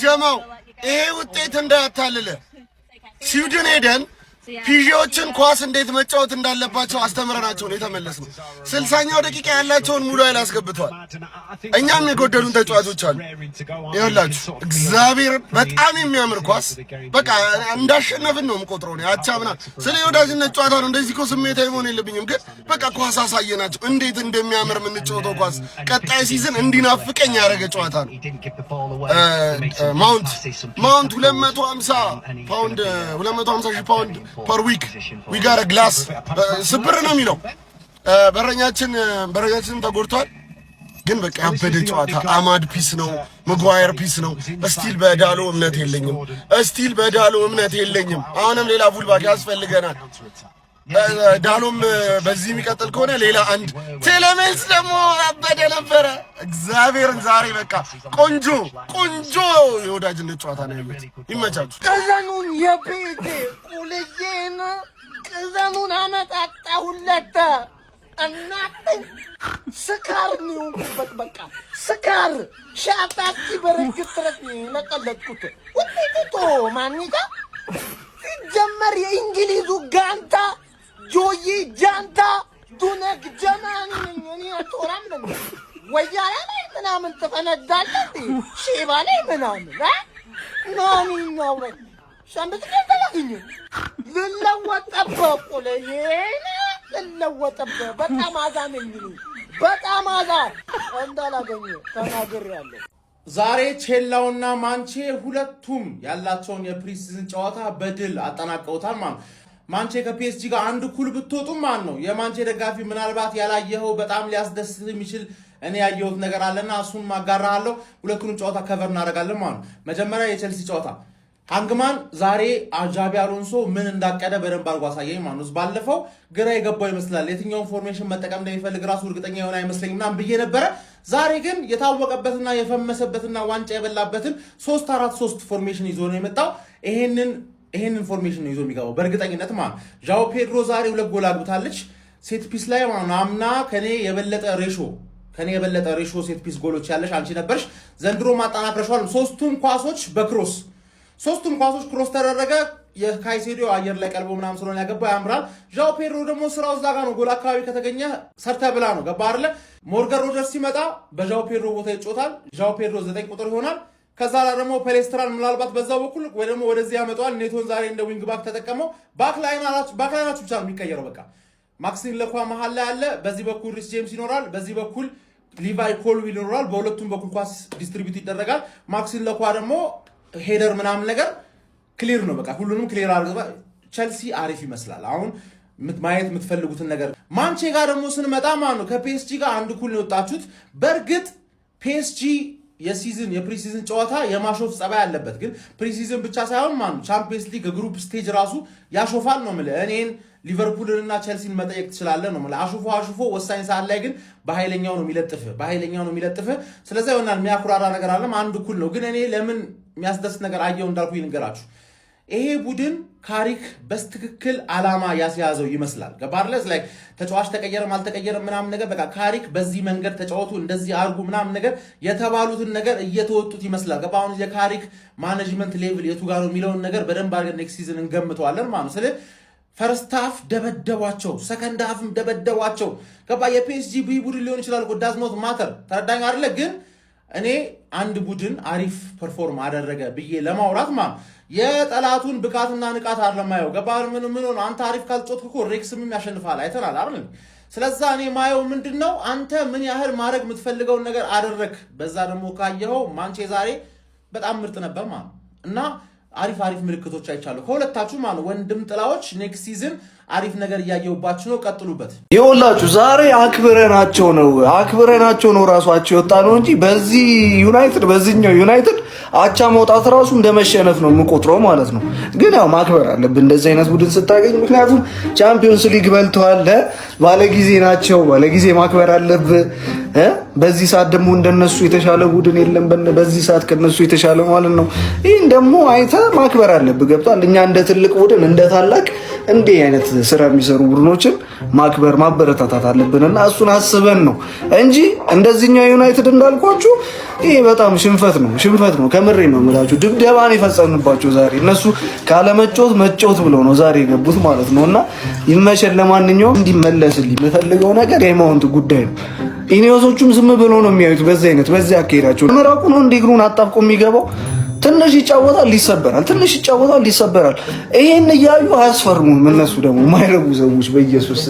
ጀማው፣ ይሄ ውጤት እንዳያታልል። ስዊድን ሄደን ፒዢዎችን ኳስ እንዴት መጫወት እንዳለባቸው አስተምረናቸው ነው የተመለስነው። 60ኛው ደቂቃ ያላቸውን ሙሉ ኃይል አስገብተዋል። እኛም የጎደሉን ተጫዋቾች አሉ። ይኸውላችሁ እግዚአብሔር በጣም የሚያምር ኳስ፣ በቃ እንዳሸነፍን ነው የምቆጥረው። ነው አቻ ምናምን ስለ የወዳጅነት ጨዋታ ነው። እንደዚህ እኮ ስሜታዊ መሆን የለብኝም፣ ግን በቃ ኳስ አሳየናቸው እንዴት እንደሚያምር የምንጫወተው ኳስ። ቀጣይ season እንዲናፍቀኝ ያደረገ ጨዋታ ነው። ማውንት 250 ፓውንድ፣ 250 ሺህ ፓውንድ per week, we got glass ስብር ነው የሚለው። በረኛችንም ተጎድቷል። ግን በቃ ያበደ ጨዋታ። አማድ peace ነው፣ መጓየር peace ነው። Still በዳሎ እምነት የለኝም። Still በዳሎ እምነት የለኝም። አሁንም ሌላ fullback ያስፈልገናል። ዳሎም በዚህ የሚቀጥል ከሆነ ሌላ አንድ። ቴሌሜንስ ደግሞ ያበደ ነበረ። እግዚአብሔርን ዛሬ በቃ ቆንጆ ቆንጆ የወዳጅነት ጨዋታ ነው ያሉት። ይመቻችሁ። ቅዘኑን የቤቴ ቁልዬን ቅዘኑን አመጣጣሁለት። እናትኝ ስካር ነው የሆንኩበት። በቃ ስካር ሻጣቲ በረግጥ ትረት ነው የለቀለጥኩት። ውጤቱ ማኒጋ ሲጀመር የእንግሊዙ ጋንታ ጆይ ጃንታ ዱነግ ጀማኒ ነኝ እኔ። አትወራም ነው ወያላ ላይ ምናምን ትፈነዳለህ እንዴ? ሼባ ላይ ምናምን ናኒ ነው ሸምብት ተላግኝ ልለወጥብህ ቁልዬ ልለወጥብህ። በጣም አዛ ነኝ እኔ፣ በጣም አዛ እንዳላገኘ ተናግሬያለሁ። ዛሬ ቼላውና ማንቼ ሁለቱም ያላቸውን የ pre-season ጨዋታ በድል አጠናቀውታል ማለት ነው። ማንቼ ከፒኤስጂ ጋር አንድ እኩል ብትወጡም ማን ነው የማንቼ ደጋፊ ምናልባት ያላየኸው በጣም ሊያስደስት የሚችል እኔ ያየሁት ነገር አለና እሱን ማጋራሃለሁ። ሁለቱንም ጨዋታ cover እናደርጋለን ማለት ነው። መጀመሪያ የቼልሲ ጨዋታ፣ ሃንግማን ዛሬ ዣቢ አሎንሶ ምን እንዳቀደ በደንብ አድርጎ አሳየኝ ማለት ነው። ባለፈው ግራ የገባው ይመስላል። የትኛውን formation መጠቀም እንደሚፈልግ ራሱ እርግጠኛ የሆነ አይመስለኝም ምናምን ብዬ ነበረ። ዛሬ ግን የታወቀበትና የፈመሰበትና ዋንጫ የበላበትን 3-4-3 formation ይዞ ነው የመጣው። ይሄንን formation ነው ይዞ የሚገባው በእርግጠኝነት ማለት ነው። ዣኦ ፔድሮ ዛሬ ሁለት ጎል አግብታለች። Set piece ላይ ማለት ነው። አምና ከኔ የበለጠ ratio set piece ጎሎች ያለሽ አንቺ ነበርሽ። ዘንድሮ ማጠናክረሽዋል። ሶስቱም ኳሶች በ cross፣ ሶስቱም ኳሶች cross ተደረገ። የካይሴዶ አየር ላይ ቀልቦ ምናምን ስለሆነ ያገባው ያምራል። ዣኦ ፔድሮ ደግሞ ስራው እዛ ጋር ነው። ጎል አካባቢ ከተገኘ ሰርተ ብላ ነው። ገባ አይደለ? ሞርገን ሮጀርስ ሲመጣ በዣኦ ፔድሮ ቦታ ይጫወታል። ዣኦ ፔድሮ 9 ቁጥር ይሆናል። ከዛ ላይ ደግሞ ፔሌስትራን ምናልባት በዛው በኩል ወይ ደግሞ ወደዚህ ያመጣዋል። ኔቶን ዛሬ እንደ wing back ተጠቀመው። Back line ኣችሁ ብቻ ነው የሚቀየረው። በቃ ማክሲን ለኳ መሀል ላይ አለ። በዚህ በኩል ሪስ ጄምስ ይኖራል። በዚህ በኩል ሊቫይ ኮልዊል ይኖራል። በሁለቱም በኩል ኳስ distribute ይደረጋል። ማክሲን ለኳ ደግሞ header ምናምን ነገር clear ነው። በቃ ሁሉንም clear አድርገ ቸልሲ አሪፍ ይመስላል። አሁን ማየት የምትፈልጉትን ነገር ማንቼ ጋር ደግሞ ስንመጣ ማለት ነው ከፒኤስጂ ጋር አንድ እኩል ነው የወጣችሁት። በእርግጥ ፒኤስጂ የ season የ pre-season ጨዋታ የማሾፍ ጸባይ አለበት። ግን pre-season ብቻ ሳይሆን ማለት ቻምፒየንስ ሊግ group stage ራሱ ያሾፋል ነው የምልህ። እኔን ሊቨርፑልን እና ቸልሲን መጠየቅ ትችላለህ ነው የምልህ። አሹፎ አሹፎ ወሳኝ ሰዓት ላይ ግን በኃይለኛው ነው የሚለጥፍህ፣ በኃይለኛው ነው የሚለጥፍህ። ስለዚ ይሆናል የሚያኩራራ ነገር አለም። አንድ እኩል ነው። ግን እኔ ለምን የሚያስደስት ነገር አየው እንዳልኩ ይንገራችሁ። ይሄ ቡድን ካሪክ በትክክል ዓላማ ያስያዘው ይመስላል። ገባህ አይደለ? Like ተጫዋች ተቀየረም አልተቀየረም ምናምን ነገር በቃ ካሪክ በዚህ መንገድ ተጫወቱ፣ እንደዚህ አርጉ ምናምን ነገር የተባሉትን ነገር እየተወጡት ይመስላል። ገባ? አሁን የካሪክ management level የቱ ጋር ነው የሚለውን ነገር በደንብ አድርገን next season እንገምተዋለን ማለት ነው። ስለ first half ደበደቧቸው፣ second half ም ደበደቧቸው። ገባ? የፒኤስጂ B ቡድን ሊሆን ይችላል፣ does not matter፣ ተረዳኝ አይደለ? ግን እኔ አንድ ቡድን አሪፍ perform አደረገ ብዬ ለማውራት የጠላቱን ብቃትና ንቃት አይደለም ማየው። ገባ? ምን ምን ሆነ አንተ አሪፍ ካልጮትክ እኮ ሬክስምም ያሸንፋል፣ አይተናል አይደል? ስለዛ እኔ ማየው ምንድን ነው፣ አንተ ምን ያህል ማድረግ የምትፈልገውን ነገር አደረግ። በዛ ደግሞ ካየኸው ማንቼ ዛሬ በጣም ምርጥ ነበር ማለት እና አሪፍ አሪፍ ምልክቶች አይቻለሁ ከሁለታችሁ ማለት ወንድም ጥላዎች። Next season አሪፍ ነገር እያየሁባችሁ ነው። ቀጥሉበት። ይኸውላችሁ ዛሬ አክብረናቸው ነው ራሷቸው የወጣ ነው እንጂ በዚህ ዩናይትድ፣ በዚህኛው ዩናይትድ አቻ መውጣት ራሱ እንደ መሸነፍ ነው የምቆጥረው ማለት ነው። ግን ያው ማክበር አለብን እንደዚህ አይነት ቡድን ስታገኝ፣ ምክንያቱም ቻምፒዮንስ ሊግ በልተዋል። ባለጊዜ ናቸው፣ ባለጊዜ ማክበር አለብህ። በዚህ ሰዓት ደግሞ እንደነሱ የተሻለ ቡድን የለም። በዚህ ሰዓት ከነሱ የተሻለ ማለት ነው። ይህን ደግሞ አይተህ ማክበር አለብህ። ገብቷል። እኛ እንደ ትልቅ ቡድን፣ እንደ ታላቅ እንዲህ አይነት ስራ የሚሰሩ ቡድኖችን ማክበር ማበረታታት አለብንና እሱን አስበን ነው እንጂ እንደዚህኛው ዩናይትድ እንዳልኳችሁ ይሄ በጣም ሽንፈት ነው፣ ሽንፈት ነው። ከምሬ ነው የምላችሁ። ድብደባን የፈጸምንባቸው ዛሬ እነሱ ካለመጫወት መጫወት ብለው ነው ዛሬ የገቡት ማለት ነው። እና ይመቸን። ለማንኛውም እንዲመለስልኝ የምፈልገው ነገር የማውንት ጉዳይ ነው። ኢኔዮሶቹም ዝም ብሎ ነው የሚያዩት። በዚህ አይነት በዚህ አካሄዳቸው ምራቁ ነው እንደ እግሩን አጣብቆ የሚገባው። ትንሽ ይጫወታል ይሰበራል፣ ትንሽ ይጫወታል ይሰበራል። ይሄን እያዩ አያስፈርሙም። እነሱ ደግሞ የማይረቡ ሰዎች በኢየሱስ።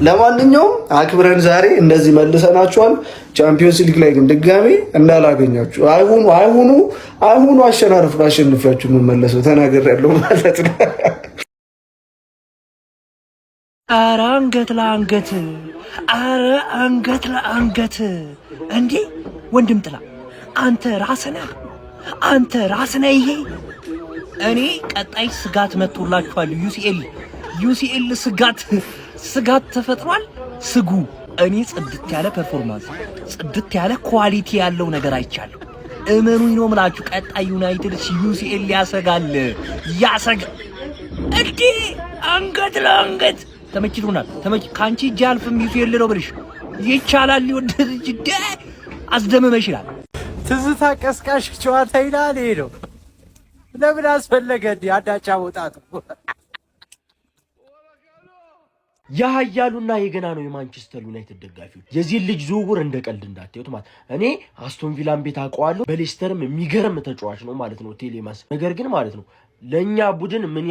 ለማንኛውም አክብረን ዛሬ እንደዚህ መልሰናችኋል። ቻምፒዮንስ ሊግ ላይ ግን ድጋሜ እንዳላገኛችሁ አይሁኑ አይሁኑ አይሁኑ አሸናርፍ አሸንፊያችሁ የምመለሰው ተናግሬያለሁ ማለት ነው። ኧረ አንገት ለአንገት፣ ኧረ አንገት ለአንገት። እንዴ ወንድም ጥላ አንተ ራስህ ነህ፣ አንተ ራስህ ነህ። ይሄ እኔ ቀጣይ ስጋት መጥቶላችኋል። UCL ስጋት ተፈጥሯል። ስጉ። እኔ ጽድት ያለ performance፣ ጽድት ያለ quality ያለው ነገር አይቻለሁ። እመኑኝ ነው የምላችሁ። ቀጣይ ዩናይትድ UCL ያሰጋል፣ ያሰጋ። እንዴ አንገት ለአንገት ተመችቶናል። ተመች ከአንቺ እጅ አልፍም። UCL ነው ብልሽ ይቻላል። ሊወደድ አስደምመሽ ይላል። ትዝታ ቀስቃሽ ጨዋታ ይላል። ይሄ ነው። ለምን አስፈለገ እንዲህ አዳጫ መውጣቱ? የሀያሉና የገና ነው የማንቸስተር ዩናይትድ ደጋፊዎች የዚህ ልጅ ዝውውር እንደ ቀልድ እንዳታዩት ማለት እኔ አስቶን ቪላን ቤት አውቀዋለሁ። በሌስተርም የሚገርም ተጫዋች ነው ማለት ነው ቴሌማንስ። ነገር ግን ማለት ነው ለእኛ ቡድን ምን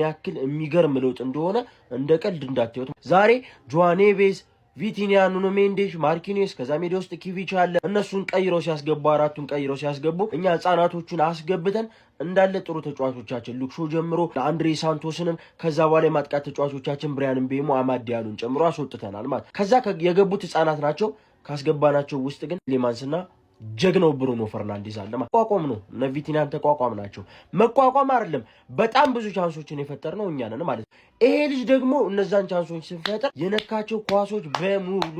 ያክል የሚገርም ለውጥ እንደሆነ እንደ ቀልድ እንዳታዩት። ዛሬ ጆዋ ኔቬስ፣ ቪቲኒያ፣ ኑኖ ሜንዴሽ፣ ማርኪኔስ ከዛ ሜዳ ውስጥ ኪቪች አለ። እነሱን ቀይረው ሲያስገቡ አራቱን ቀይረው ሲያስገቡ እኛ ህጻናቶቹን አስገብተን እንዳለ ጥሩ ተጫዋቾቻችን ሉክሾ ጀምሮ አንድሬ ሳንቶስንም ከዛ በኋላ የማጥቃት ተጫዋቾቻችን ብሪያን ምቤሞ፣ አማድ ዲያሎን ጨምሮ አስወጥተናል ማለት ከዛ የገቡት ህጻናት ናቸው። ካስገባናቸው ውስጥ ግን ሌማንስና ጀግናው ብሩኖ ፈርናንዴዝ አለ። መቋቋም ነው እነ ቪቲኒያን ተቋቋም ናቸው። መቋቋም አይደለም በጣም ብዙ chance ኦችን የፈጠርነው እኛ ነን ማለት ነው። ይሄ ልጅ ደግሞ እነዛን chance ኦች ስንፈጥር የነካቸው ኳሶች በሙሉ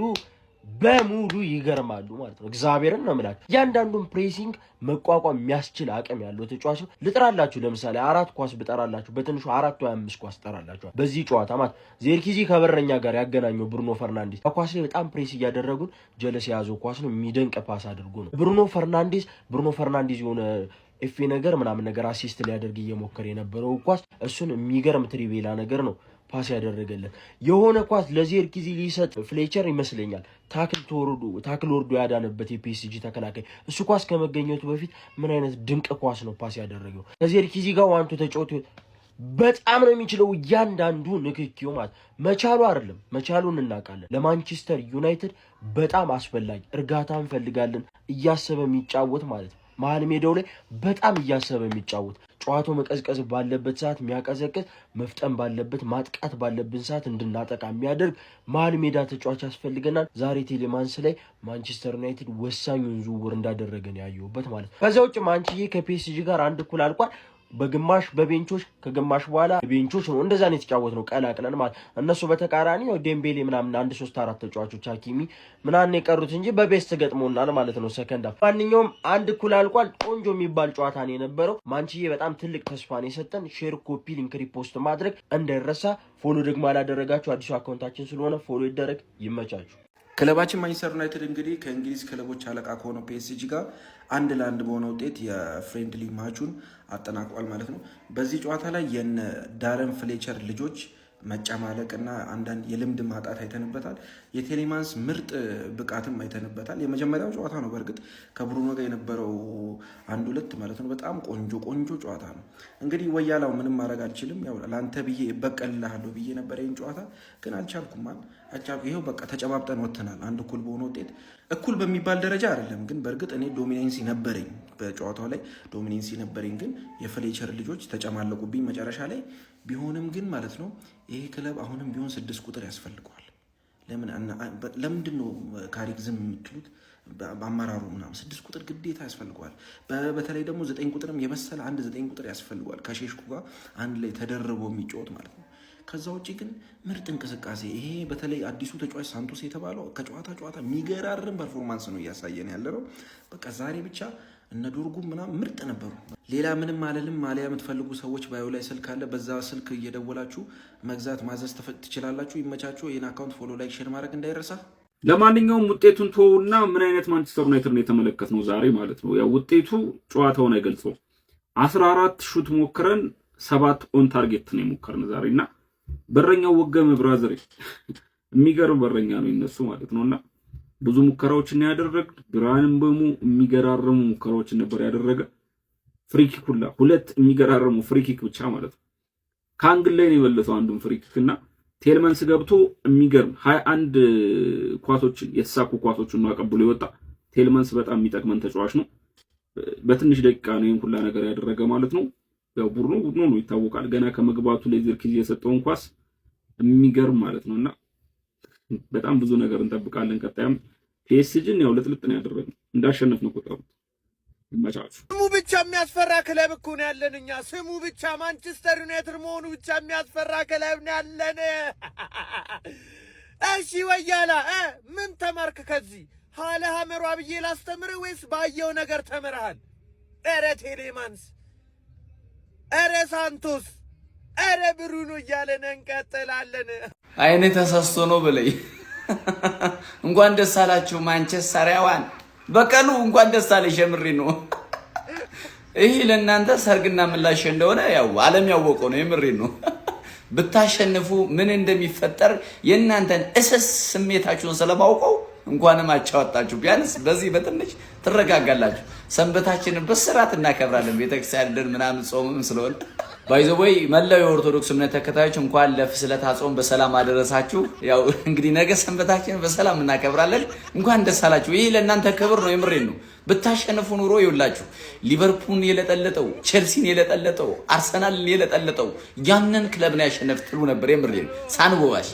በሙሉ ይገርማሉ ማለት ነው። እግዚአብሔርን ነው የምላችሁ። እያንዳንዱን pressing መቋቋም የሚያስችል አቅም ያለው ተጫዋች ነው። ልጥራላችሁ፣ ለምሳሌ አራት ኳስ ብጠራላችሁ በትንሹ አራት ወይ አምስት ኳስ ጠራላችኋል በዚህ ጨዋታ ማለት ዜርኪዚ ከበረኛ ጋር ያገናኘው ብሩኖ ፈርናንዴስ ኳስ ላይ በጣም ፕሬስ እያደረጉን ጀለስ የያዘው ኳስ ነው። የሚደንቅ pass አድርጎ ነው ብሩኖ ፈርናንዴዝ የሆነ ኤፌ ነገር ምናምን ነገር assist ሊያደርግ እየሞከረ የነበረው ኳስ እሱን የሚገርም trivela ነገር ነው pass ያደረገለት። የሆነ ኳስ ለዜርኪዚ ሊሰጥ ፍሌቸር ይመስለኛል tackle ወርዶ ያዳነበት የፒኤስጂ ተከላካይ እሱ ኳስ ከመገኘቱ በፊት ምን አይነት ድንቅ ኳስ ነው pass ያደረገው። ከዜርኪዚ ጋር one two ተጫውቶ በጣም ነው የሚችለው። እያንዳንዱ ንክኪው ማለት መቻሉ አይደለም መቻሉን እናውቃለን። ለማንቸስተር ዩናይትድ በጣም አስፈላጊ እርጋታ እንፈልጋለን። እያሰበ የሚጫወት ማለት ነው። መሀል ሜዳው ላይ በጣም እያሰበ የሚጫወት ጨዋታው መቀዝቀዝ ባለበት ሰዓት የሚያቀዘቅዝ፣ መፍጠን ባለበት ማጥቃት ባለብን ሰዓት እንድናጠቃ የሚያደርግ መሀል ሜዳ ተጫዋች ያስፈልገናል። ዛሬ ቴሌማንስ ላይ ማንቸስተር ዩናይትድ ወሳኙን ዝውውር እንዳደረገን ያየሁበት ማለት ነው። ከዚያ ውጭ ማንችዬ ከፒኤስጂ ጋር አንድ እኩል አልቋል። በግማሽ በ bench ኦች ከግማሽ በኋላ bench ኦች ነው እንደዛ ነው የተጫወትነው ቀላቅለን ማለት። እነሱ በተቃራኒ ያው ዴምቤሌ ምናምን አንድ ሶስት አራት ተጫዋቾች ሀኪሚ ምናምን የቀሩት እንጂ በ best ገጥሞናል ማለት ነው። Second half ማንኛውም አንድ እኩል አልቋል። ቆንጆ የሚባል ጨዋታ ነው የነበረው። ማንችዬ በጣም ትልቅ ተስፋ ነው የሰጠን። Share፣ copy link፣ repost ማድረግ እንዳይረሳ። Follow ደግሞ ያላደረጋችሁ አዲሱ account ኣችን ስለሆነ follow ይደረግ። ይመቻችሁ። ክለባችን ማንቸስተር ዩናይትድ እንግዲህ ከእንግሊዝ ክለቦች አለቃ ከሆነው ፒኤስጂ ጋር 1-1 በሆነ ውጤት የ friendly match ኡን አጠናቋል ማለት ነው። በዚህ ጨዋታ ላይ የነ ዳረን ፍሌቸር ልጆች መጨማለቅ እና አንዳንድ የልምድ ማጣት አይተንበታል። የቴሌማንስ ምርጥ ብቃትም አይተንበታል። የመጀመሪያው ጨዋታ ነው። በእርግጥ ከብሩኖ ጋር የነበረው አንድ ሁለት ማለት ነው። በጣም ቆንጆ ቆንጆ ጨዋታ ነው። እንግዲህ ወያላው ምንም ማድረግ አልችልም፣ ያው ለአንተ ብዬ እበቀልልሃለሁ ብዬ ነበር ይህን ጨዋታ ግን አልቻልኩም። ይኸው በቃ ተጨባብጠን ወጥተናል። አንድ እኩል በሆነ ውጤት እኩል በሚባል ደረጃ አይደለም፣ ግን በእርግጥ እኔ dominancy ነበረኝ በጨዋታው ላይ dominancy ነበረኝ። ግን የፍሌቸር ልጆች ተጨማለቁብኝ መጨረሻ ላይ። ቢሆንም ግን ማለት ነው ይሄ ክለብ አሁንም ቢሆን 6 ቁጥር ያስፈልገዋል። ለምንድን ነው ካሪክ ዝም የምትሉት? በአመራሩ ምናምን 6 ቁጥር ግዴታ ያስፈልገዋል። በተለይ ደግሞ 9 ቁጥርም የበሰለ አንድ 9 ቁጥር ያስፈልገዋል ከሼሽኩ ጋር አንድ ላይ ተደርቦ የሚጫወት ማለት ነው። ከዛ ውጭ ግን ምርጥ እንቅስቃሴ ይሄ በተለይ አዲሱ ተጫዋች ሳንቶስ የተባለው ከጨዋታ ጨዋታ የሚገራርም performance ነው እያሳየን ያለ ነው። በቃ ዛሬ ብቻ እነ ዶርጉ ምናምን ምርጥ ነበሩ። ሌላ ምንም አልልም። ማሊያ የምትፈልጉ ሰዎች bio ላይ ስልክ አለ። በዛ ስልክ እየደወላችሁ መግዛት ማዘዝ ትችላላችሁ። ይመቻችሁ። ይህን account follow፣ like፣ share ማድረግ እንዳይረሳ። ለማንኛውም ውጤቱን ተወውና ምን አይነት ማንቸስተር ዩናይትድ ነው የተመለከትነው ዛሬ ማለት ነው። ያው ውጤቱ ጨዋታውን አይገልጸውም። 14 shoot ሞክረን 7 on target ነው የሞከርን ዛሬ። እና በረኛው ወገመ brother፣ የሚገርም በረኛ ነው የነሱ ማለት ነውና ብዙ ሙከራዎችን ያደረግ ብራያን ምቤሞ የሚገራርሙ ሙከራዎችን ነበር ያደረገ። Free kick ሁላ፣ ሁለት የሚገራርሙ free kick ብቻ ማለት ነው። ከ angle ላይ ነው የመለሰው አንዱን free kick። እና ቴልመንስ ገብቶ የሚገርም 21 ኳሶችን፣ የተሳኩ ኳሶችን ነው አቀብሎ የወጣ። ቴልመንስ በጣም የሚጠቅመን ተጫዋች ነው። በትንሽ ደቂቃ ነው ይህን ሁላ ነገር ያደረገ ማለት ነው። ያው ቡድኑ ቡድኑ ነው ይታወቃል። ገና ከመግባቱ ለዚርክዚ የሰጠውን ኳስ የሚገርም ማለት ነው። እና በጣም ብዙ ነገር እንጠብቃለን። ቀጣይም ፒኤስጂን ያው ልጥልጥ ነው ያደረግነው፣ እንዳሸነፍነው ቁጠሩት። ይመቻችሁ። ስሙ ብቻ የሚያስፈራ ክለብ እኮ ነው ያለን እኛ። ስሙ ብቻ ማንቸስተር ዩናይትድ መሆኑ ብቻ የሚያስፈራ ክለብ ነው ያለን። እሺ ወያላ፣ ምን ተማርክ ከዚህ? ሀለ ሀመሯ ብዬ ላስተምርህ ወይስ ባየው ነገር ተምረሃል? ኧረ ቴሌማንስ፣ ኧረ ሳንቶስ፣ ኧረ ብሩኖ እያለን እንቀጥላለን። አይኔ ተሳስቶ ነው በለይ። እንኳን ደስ አላችሁ ማንቸስተሪያዋን። በቀሉ እንኳን ደስ አለሽ። የምሬ ነው። ይህ ለእናንተ ሰርግና ምላሽ እንደሆነ ያው ዓለም ያወቀው ነው። የምሬ ነው። ብታሸንፉ ምን እንደሚፈጠር የእናንተን እስስ ስሜታችሁን ስለማውቀው እንኳንም አጫወጣችሁ። ቢያንስ በዚህ በትንሽ ትረጋጋላችሁ። ሰንበታችንን በስርዓት እናከብራለን። ቤተክርስቲያን ድን ምናምን ጾምም ስለሆነ፣ by the way፣ መላው የኦርቶዶክስ እምነት ተከታዮች እንኳን ለፍስለታ ጾም በሰላም አደረሳችሁ። ያው እንግዲህ ነገ ሰንበታችንን በሰላም እናከብራለን። እንኳን ደስ አላችሁ። ይህ ለእናንተ ክብር ነው። የምሬን ነው። ብታሸንፉ ኑሮ ይውላችሁ ሊቨርፑልን የለጠለጠው፣ ቼልሲን የለጠለጠው፣ አርሰናልን የለጠለጠው ያንን ክለብ ነው ያሸነፍ ትሉ ነበር። የምሬን ነው። ሳንዋሽ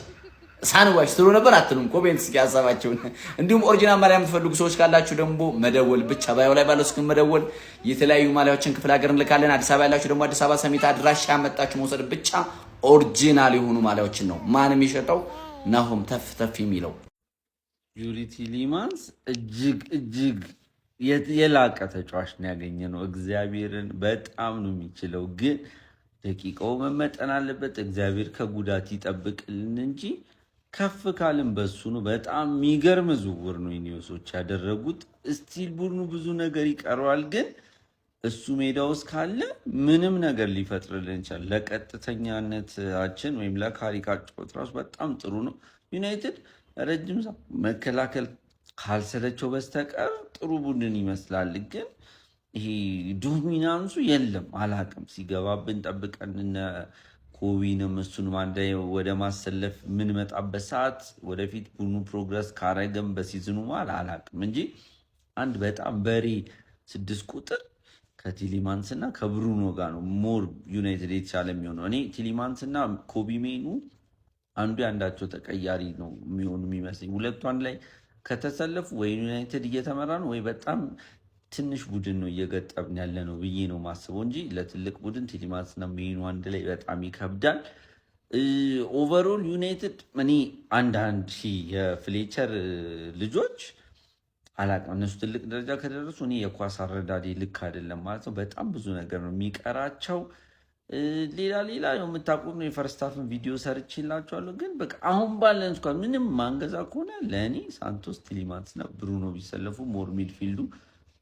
ሳንዋሽ ትሉ ነበር አትሉም? Comment እስኪ ሀሳባቸውን። እንዲሁም original ማሊያ የምትፈልጉ ሰዎች ካላችሁ ደግሞ መደወል ብቻ፣ bio ላይ ባለው ስልክ መደወል። የተለያዩ ማሊያዎችን ክፍለ ሀገር እንልካለን። አዲስ አበባ ያላችሁ ደግሞ አዲስ አበባ ሰሚት አድራሻ መጣችሁ መውሰድ ብቻ። Original የሆኑ ማሊያዎችን ነው ማን የሚሸጠው? ናሆም ተፍ ተፍ የሚለው። ዩሪ ቲሊማንስ እጅግ እጅግ የላቀ ተጫዋች ነው ያገኘነው። እግዚአብሔርን በጣም ነው የሚችለው፣ ግን ደቂቃው መመጠን አለበት። እግዚአብሔር ከጉዳት ይጠብቅልን እንጂ ከፍ ካልን በሱ ነው። በጣም የሚገርም ዝውውር ነው ኢኒዮሶች ያደረጉት። Still ቡድኑ ብዙ ነገር ይቀረዋል፣ ግን እሱ ሜዳ ውስጥ ካለ ምንም ነገር ሊፈጥርልን ይችላል። ለቀጥተኛነታችን ወይም ለካሪክ አጨዋወት ራሱ በጣም ጥሩ ነው። ዩናይትድ ረጅም መከላከል ካልሰለቸው በስተቀር ጥሩ ቡድን ይመስላል፣ ግን ይሄ dominance ኡ የለም። አላቅም፣ ሲገባብን ጠብቀን እነ ኮቢንም እሱንም አንድ ላይ ወደ ማሰለፍ የምንመጣበት ሰዓት ወደፊት ቡድኑ progress ካረገም በ season ኡ መሀል አላቅም እንጂ አንድ በጣም በሬ 6 ቁጥር ከቲሊማንስ እና ከብሩኖ ጋር ነው more ዩናይትድ የተሻለ የሚሆነው። እኔ ቲሊማንስ እና ኮቢ ሜኑ አንዱ የአንዳቸው ተቀያሪ ነው የሚሆኑ የሚመስለኝ። ሁለቱ አንድ ላይ ከተሰለፉ ወይ ዩናይትድ እየተመራ ነው ወይ በጣም ትንሽ ቡድን ነው እየገጠምን ያለ ነው ብዬ ነው ማስበው እንጂ ለትልቅ ቡድን ቲሊማንስ እና ሜኑ አንድ ላይ በጣም ይከብዳል። Overall ዩናይትድ እኔ አንዳንድ የፍሌቸር ልጆች አላውቅም፣ እነሱ ትልቅ ደረጃ ከደረሱ እኔ የኳስ አረዳዴ ልክ አይደለም ማለት ነው። በጣም ብዙ ነገር ነው የሚቀራቸው። ሌላ ሌላ የምታውቁት ነው። የ first half ን ቪዲዮ ሰርቼላችኋለሁ። ግን በቃ አሁን ባለን squad ምንም ማንገዛ ከሆነ ለእኔ ሳንቶስ፣ ቲሊማንስ እና ብሩኖ ቢሰለፉ more midfield ኡ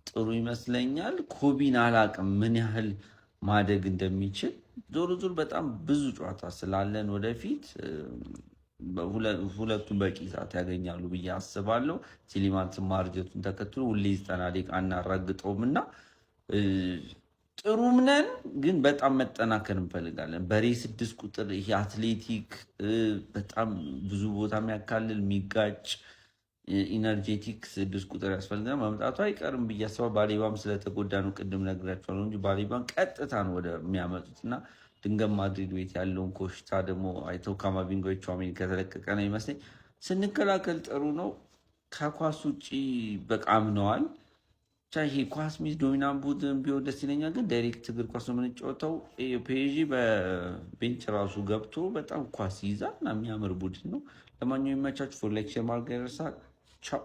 ጥሩ ይመስለኛል። ኮቢን አላቅም ምን ያህል ማደግ እንደሚችል። ዞሮ ዞሮ በጣም ብዙ ጨዋታ ስላለን ወደፊት ሁለቱም በቂ ሰዓት ያገኛሉ ብዬ አስባለሁ። ቲሊማንስ ማርጀቱን ተከትሎ ሁሌ 90 ደቂቃ አናራግጠውም እና ጥሩም ነን፣ ግን በጣም መጠናከር እንፈልጋለን። በሬ 6 ቁጥር ይሄ athletic፣ በጣም ብዙ ቦታ የሚያካልል፣ የሚጋጭ፣ energetic 6 ቁጥር ያስፈልጋል። መምጣቱ አይቀርም ብዬ አስባለሁ። ባሌባም ስለተጎዳ ነው፣ ቅድም ነግራቸዋለሁ እንጂ ባሌባን ቀጥታ ነው ወደ የሚያመጡት። እና ድንገት ማድሪድ ቤት ያለውን ኮሽታ ደግሞ አይተው ካማቪንጋ፣ ቹዋሜኒ ከተለቀቀ ነው ይመስለኝ። ስንከላከል ጥሩ ነው። ከኳስ ውጭ በቃ አምነዋል። ብቻ ይሄ ኳስ ሚስ dominant ቡድን ቢሆን ደስ ይለኛል። ግን direct እግር ኳስ ነው የምንጫወተው። ፔጂ በ bench ራሱ ገብቶ በጣም ኳስ ይይዛል እና የሚያምር ቡድን ነው። ለማንኛውም ይመቻችሁ። Follow፣ like፣ share ማድረግ አይረሳ። ቻው።